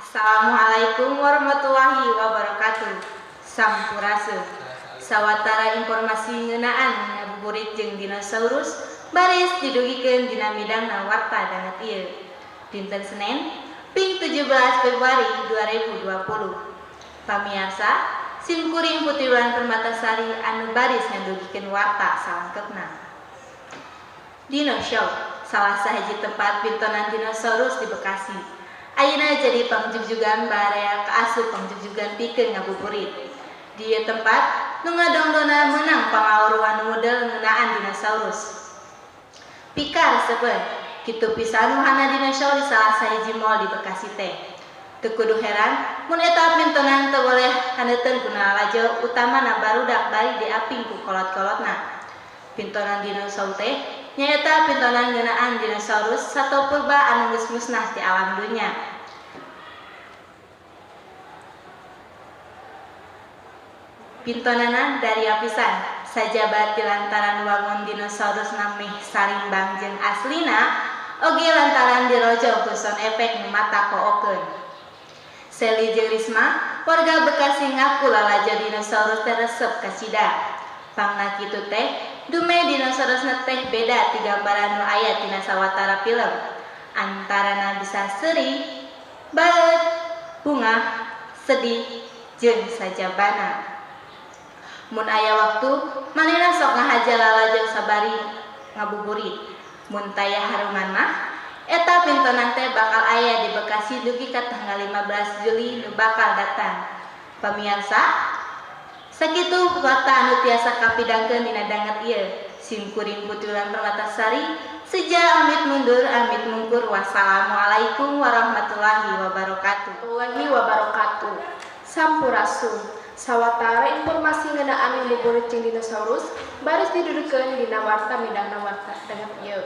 Assalamualaikum warahmatullahi wabarakatuh. Sampurasun. Sawatara informasi ngeunaan ngabuburit jeung dinosaurus baris didugikeun dina midangna warta danget ieu. Dinten Senin, ping 17 Februari 2020. Pamiarsa, sim kuring Putri Wulan Permatasari anu baris ngadugikeun warta salengkepna. Dino Show, salah sahiji tempat pintonan dinosaurus di Bekasi. Ayeuna jadi pangjugjugan barea kaasup pangjugjugan pikeun ngabuburit. Di ieu tempat nu ngadongdona meunang pangawuruhan model ngeunaan dinosaurus. Pikaresepeun, kitu pisan wahana dinosaurus di salah sahiji mall di Bekasi teh. Teu kudu heran mun eta pintonan teu boleh haneuteun ku lalajo, utamana barudak bari diaping ku kolot-kolotna. Pintonan dinosaurus teh nyaeta pintonan ngeunaan dinosaurus sato purba anu geus musnah ti alam dunya. Pintonana daria pisan, sajaba ti lantaran wangun dinosaurus meh sarimbang jeung aslina, oge lantaran dirojong ku sound effect nu mata kookeun. Seli jeung Risma, warga Bekasi ngaku lalajo dinosaurus teh resep kacida. Pangna kitu teh, dumeh dinosaurusna teh beda ti gambaran nu aya tina sawatara film. Antarana bisa seuri, baeud, bungah, sedih, jeung sajabana. Mun aya waktu, manehna sok ngahaja lalajo sabari ngabuburit. Mun taya harungan mah, eta pintonan teh bakal aya di Bekasi dugi ka tanggal 15 Juli nu bakal datang. Pamiarsa, sakitu warta anu tiasa kapidangkeun dina danget ieu. Sim kuring Putri Wulan Permatasari, seja amit mundur amit mungkur. Wassalamualaikum warahmatullahi wabarakatuh. Warahmatullahi wabarakatuh. Sampurasun. Sawatara informasi ngeunaan ngabuburit jeung dinosaurus baris didugikeun dina warta midangna warta danget ieu.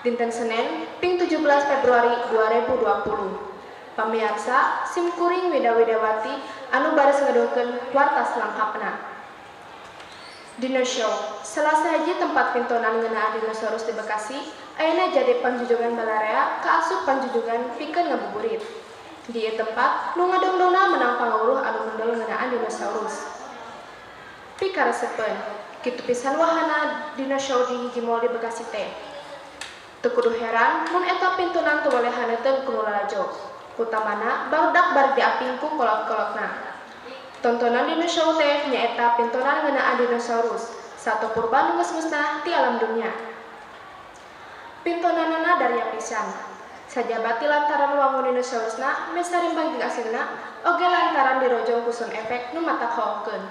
Dinten Senin, ping 17 Februari 2020. Pamiarsa, sim kuring Wida Widawati anu baris ngadugikeun warta selengkapna. Dino Show, salah sahiji tempat pintonan ngeunaan dinosaurus di Bekasi, ayeuna jadi pangjugjugan balarea kaasup pangjugjugan pikeun ngabuburit. Di ieu tempat, nu ngadongdona menang pangawuruh anu mendol ngeunaan dinosaurus. Pikaresepeun, kitu pisan wahana Dino Show di hiji mall di Bekasi teh. Teu kudu heran mun eta pintonan teu weleh haneuteun ku nu lalajo, utamana barudak bari diaping ku kolot-kolotna. Tontonan Dino Show teh nyaeta pintonan ngeunaan dinosaurus, sato purba nu geus musnah ti alam dunya. Pintonanana daria pisan. Sajaba ti lantaran wangun dinosaurusna meh sarimbang jeung aslina, oge lantaran dirojong ku sound effect nu mata kookeun.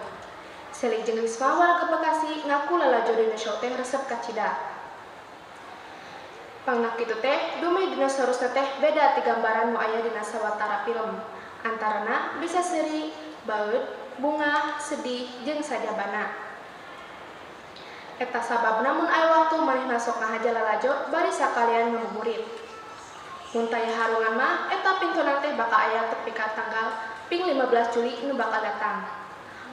Seli jeung Risma warga Bekasi ngaku lalajo Dino Show teh resep kacida. Pangna kitu teh, dumeh dinosaurus teh beda ti gambaran nu aya dina sawatara film. Antarana bisa seuri, baeud, bungah, sedih, jeung sajabana. Eta sababna mun aya waktu manehna sok ngahaja lalajo bari sakalian ngabuburit. Mun taya harungan mah, eta pintonan teh bakal aya tepi ka tanggal ping 15 Juli nu bakal datang.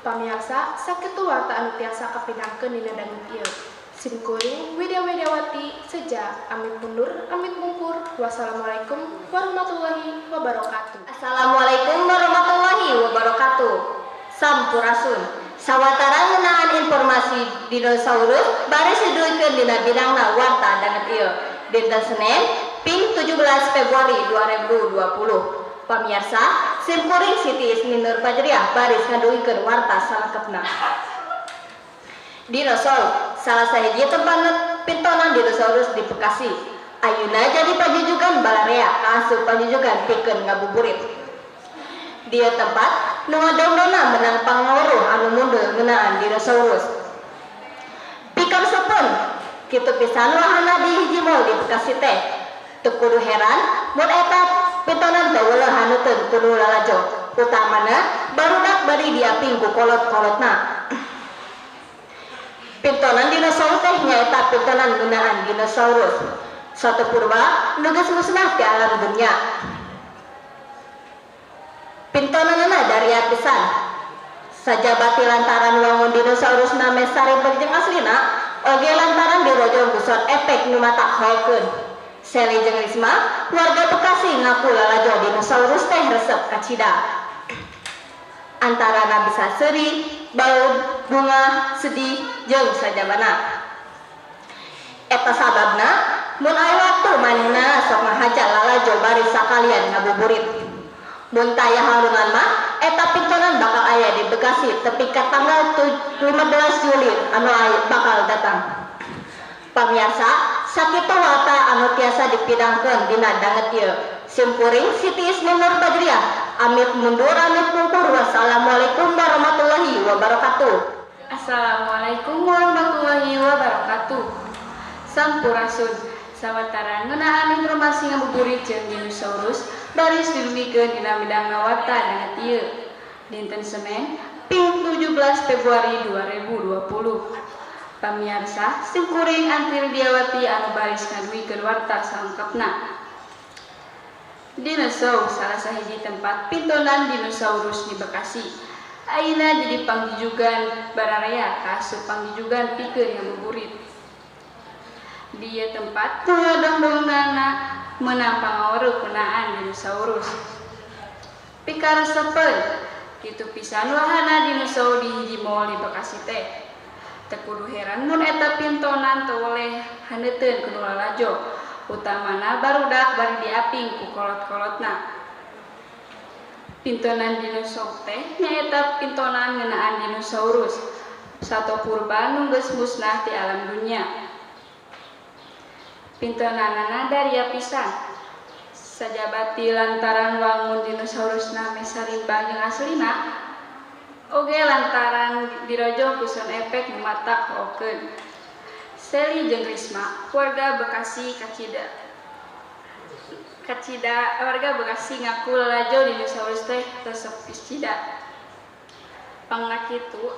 Pamiarsa, sakitu warta anu tiasa kapidangkeun dina danget ieu. Sim kuring Widya Widawati seja amit mundur amit mungkur. Wassalamualaikum warahmatullahi wabarakatuh. Assalamualaikum warahmatullahi wabarakatuh. Sampurasun. Sawatara ngeunaan informasi dinosaurus baris didugikeun dina bidangna warta danget ieu. Dinten Senin, ping 17 Februari 2020. Pamiarsa, sim kuring Siti Ismi Nur Fajriah baris ngadugikeun warta salengkepna. Dinosaurus, salah sahiji tempat pintonan dinosaurus di Bekasi. Ayeuna jadi panjujugan balarea kaasup panjujugan pikeun ngabuburit. Di ieu tempat nu ngadongdona menang pangawuruh anu mundul ngeunaan dinosaurus. Pikaresepeun, kitu pisan wahana di hiji mall di Bekasi teh. Teu kudu heran mun eta pintonan teu weleh haneuteun ku nu lalajo, utamana barudak bari diaping ku kolot-kolotna. Pintonan dinosaurus teh nyaeta pintonan ngeunaan dinosaurus sato purba nu geus musnah ti alam dunya. Pintonanana daria pisan. Sajaba ti lantaran wangun dinosaurusna meh sarimbang jeung aslina, oge lantaran dirojong ku sound effect nu mata hokeun. Seli jeung Risma, warga Bekasi ngaku lalajo dinosaurus teh resep kacida. Antarana bisa seuri, baeud, bungah, sedih, jeung sajabana. Eta sababna mun aya waktu manehna sok ngahaja lalajo bari sakalian ngabuburit. Mun taya halangan mah eta pintonan bakal aya di Bekasi tepi ka tanggal 15 Juli anu bakal datang. Pamiarsa, sakitu warta anu tiasa dipidangkeun dina danget ieu. Simkuring Siti Ismi Nur Badriah, amit mundur amit mungkur. Wassalamualaikum warahmatullahi wabarakatuh. Assalamualaikum warahmatullahi wabarakatuh. Sampurasun. Sawatara ngeunaan informasi ngabuburit jeung dinosaurus baris didugikeun dina bidangna warta danget ieu. Dinten Senen, ping 17 Februari 2020. Pamiarsa, simkuring Antri Diawati anu baris ngadugikeun warta salengkapna. Dinosaur salah sahiji tempat pintonan dinosaurus di Bekasi. Ayeuna jadi pangjujugan bararea kaasup pangjujugan pikeun ngabuburit. Di ieu tempat nu ngadongdongnana meunang pangaweruh ngeunaan dinosaurus. Pikaresepeun kitu pisan wahana dinosaur di hiji mall di Bekasi teh. Teu kudu heran mun eta pintonan teu weleh haneuteun ku nu lalajo, utamana barudak bari diaping ku kolot-kolotna. Pintonan dinosaur teh nyaeta pintonan ngeunaan dinosaurus, sato purba nu geus musnah ti alam dunya. Pintonanana daria pisan. Sajabati lantaran wangun dinosaurusna meh sarimbang jeung aslina, oge lantaran dirojong ku sound effect nu matak hookeun. Seli jeung Risma, warga Bekasi kacida. Kacida warga Bekasi ngaku lalajo dinosaurus teh resep kacida. Pangna kitu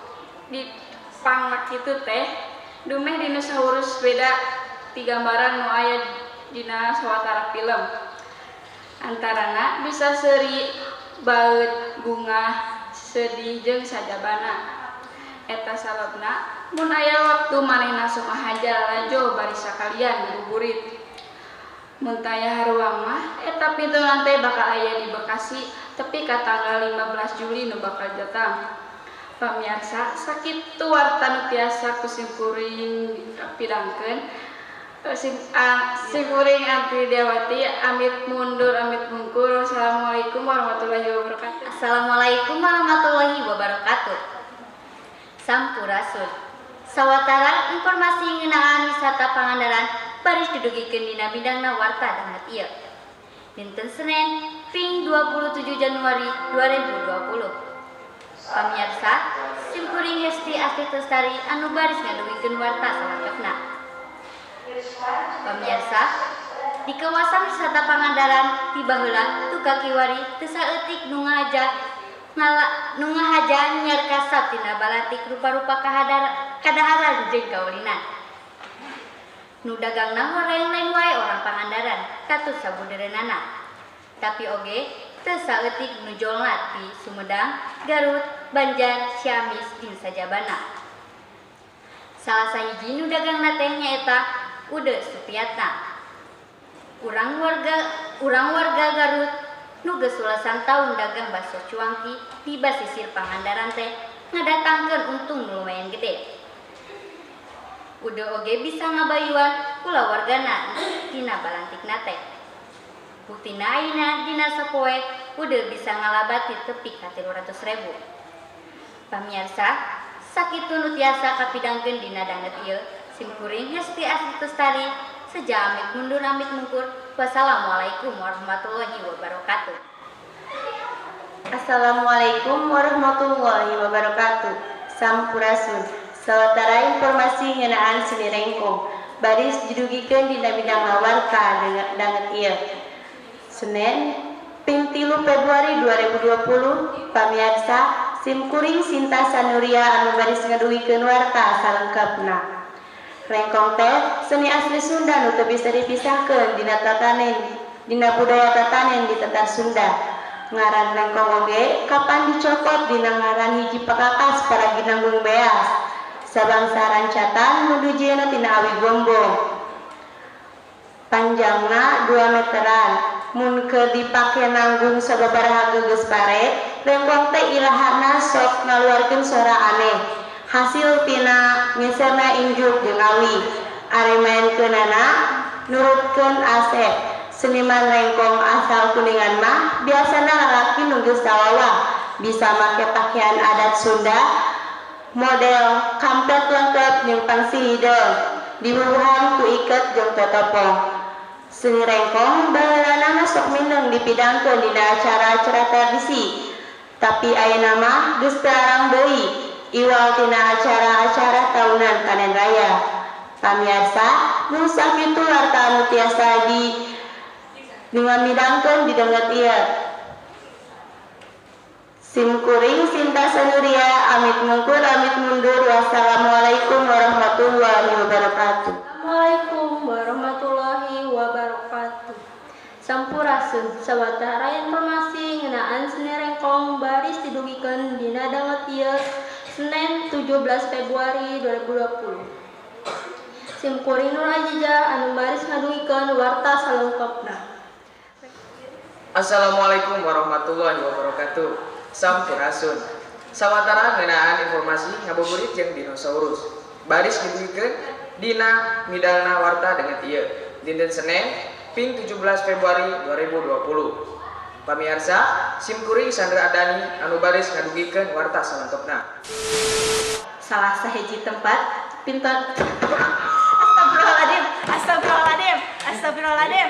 teh dumeh dinosaurus beda ti gambaran nu aya dina sawatara film. Antarana bisa seuri, baeud, bungah, sedih jeung sajabana. Eta sababna mun aya waktu manehna sok ngahaja lalajo bari sakalian ngabuburit. Mun taya haruang mah eta pintonan teh bakal aya di Bekasi tepi ka tanggal 15 Juli nu bakal datang. Pamiarsa, sakitu warta nu tiasa ku simkuring pidangkeun. Simkuring Antri Diawati amit mundur amit mungkur. Wassalamualaikum warahmatullahi wabarakatuh. Assalamualaikum warahmatullahi wabarakatuh. Sampurasun. Sawatara informasi ngeunaan wisata Pangandaran baris didugikeun dina bidangna warta danget ieu. Dinten Senen, ping 27 Januari 2020. Pamiarsa, simkuring Hesti Astri Lestari anu baris ngadugikeun warta salengkapna. Pamiarsa, di kawasan wisata Pangandaran ti baheula tu kakiwari teu saeutik nu ngahaja nyarkasap tina balantik rupa-rupa kadaharan jeung kaulinan. Nu dagangna horeng lain wae orang Pangandaran katut sabudeureunana. Tapi oge teu saeutik nu jolna ti Sumedang, Garut, Banjar, Ciamis jeung sajabana. Salah sahiji nu dagangna teh nyaeta Ude Supriyatna. Urang warga Garut nu geus welasan taun dagang bakso cuangki di basisir Pangandaran teh ngadatangkeun untung nu lumayan gede. Ude oge bisa ngabayuan kulawargana tina balantikna teh. Buktina ayeuna dina sapoe Ude bisa ngalabati tepi ka 300.000. Pamiarsa, sakitu nu tiasa kapidangkeun dina danget ieu. Simkuring Hesti Astri Lestari, seja amit mundur amit mungkur. Wassalamualaikum warahmatullahi wabarakatuh. Assalamualaikum warahmatullahi wabarakatuh. Sampurasun. Sawatara informasi ngeunaan seni rengkong baris didugikeun dina bidang warta danget ieu. Senin, ping 3 Februari 2020, pamiarsa, simkuring Sinta Sanuria anu baris ngadugikeun warta salengkapna. Rengkong teh seni asli Sunda nu teu bisa dipisahkeun dina tatanen dina budaya tatanen di tatar Sunda. Ngaran rengkong oge kapan dicokot dina ngaran hiji pakakas para ginanggung beas. Sabangsa rancatan nu dijieunna tina awi gombong. Panjangna 2 meteran. Mun keur dipake nanggung sababaraha geus pare, rengkong teh irahana sok ngaluarkeun sora aneh. Hasil tina ngeserna injuk jeung awi. Ari maenkeunana nurutkeun Asep. Seniman rengkong asal Kuningan mah biasana lalaki nu geus sawawa, bisa make pakaian adat Sunda model kampret lengkep jeung pangsi hideung, dibubuhan ku iket jeung totopong. Seni rengkong baheulana sok mindeng dipidangkeun dina acara-acara tradisi. Tapi ayeuna mah geus teu arang deui iwal tina acara-acara tahunan panen raya. Pamiarsa, nu sakitu warta anu tiasa di ngamidangkeun di danget ieu. Sim kuring Sinta Sanuria amit mungkur amit mundur. Wassalamualaikum warahmatullahi wabarakatuh. Assalamualaikum warahmatullahi wabarakatuh. Sampurasun, sawatara informasi ngeunaan seni rengkong baris didugikeun dina danget ieu Senin 17 Februari 2020. Sim kuring Nur Azizah anu baris ngadugikeun warta salengkapna. Assalamualaikum warahmatullahi wabarakatuh. Sampurasun. Sawatara ngeunaan informasi ngabuburit jeung dinosaurus. Baris didugikeun dina midangna warta danget ieu. Dinten Senin, ping 17 Februari 2020. Pamiarsa, sim kuring Sandra Adani anu baris ngadugikeun warta salengkapna. Salah sahiji tempat pinton Astagfirullahaladzim, astagfirullahaladzim, astagfirullahaladzim, astagfirullahaladzim.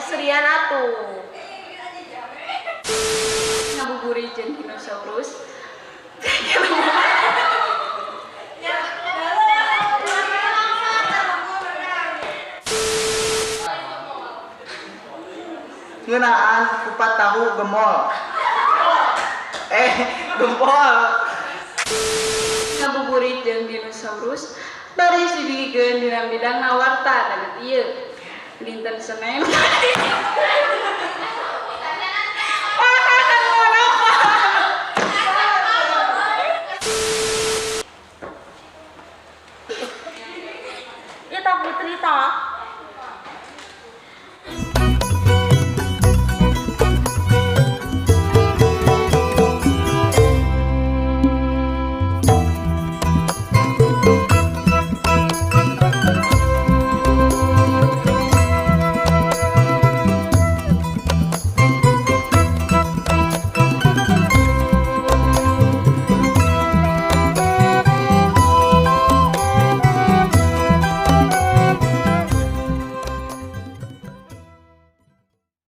Serian atuh. Ngabuburit jeung dinosaurus. Ngeunaan kupat tahu gemol. Gempol. Ngabuburit jeung dinosaurus baris didugikeun dina bidangna warta danget ieu. Dinten Senin.